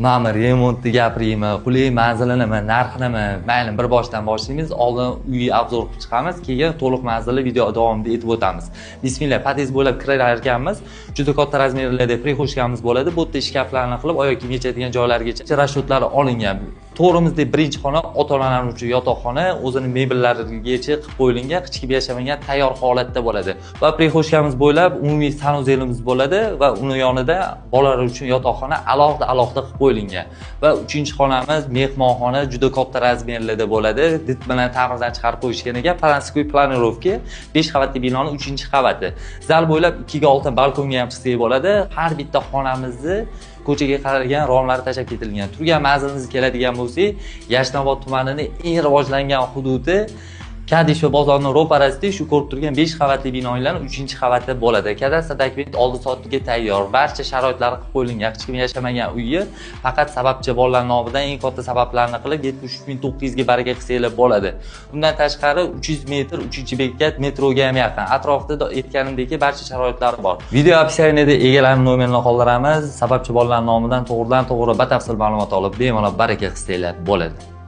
Mana remontni gapiraymi, qulay manzilinimi, narxinimi, mayli, bir boshdan boshlaymiz. Oldin uy обзор qilib chiqamiz, keyin to'liq manzilni video davomida aytib o'tamiz. Bismillah, podъезд bo'ylab kirar ekanmiz. Juda katta razmerlarda прихожка miz bo'ladi. Bu yerda shkaflarni qilib, oyoq kiyim yechadigan joylargacha расчет lari olingan. To'g'rimizda birinchi xona ota-onalar uchun yotoqxona, o'zini mebellarigacha qilib qo'yilgan, hech kim yashamagan, tayyor holatda bo'ladi. Va прихожка miz bo'ylab umumiy санузел imiz bo'ladi va uni yonida bolalar uchun yotoqxona alohida alohida qilib qo'yilgan. Va uchinchi xonamiz mehmonxona, juda katta razmerlarda bo'ladi. Did bilan ta'mirdan chiqarib qo'yishgan ekan. Планской планировка, 5 qavatli binoni 3-qavati. Zal bo'ylab 2 ga 6 balkonga ham chiqsak bo'ladi. Har bitta xonamizni ko'chaga qaragan romlari tashlab ketilgan. Turgan manzilimizga keladigan bo'lsak, Yashnobod tumanining eng rivojlangan hududi, Kadisho bozorining ro'parasida shu ko'rib turgan 5 qavatli binolar 3-qavatda bo'ladi. Kadastr dokument oldi sotdiga tayyor, barcha sharoitlari qilib qo'yilgan, hech kim yashamagan uyi faqat sababchi bolalar nomidan eng katta sabablarni qilib 73 900 ga baraka qilsanglar bo'ladi. Undan tashqari 300 metr 3-bekat metroga ham yaqin. Atrofda aytganimdek barcha sharoitlari bor. Video описание da egalarining nomerini qoldiramiz. Sababchi bolalar nomidan to'g'ridan to'g'ri batafsil ma'lumot olib, bemalol baraka qilsanglar bo'ladi.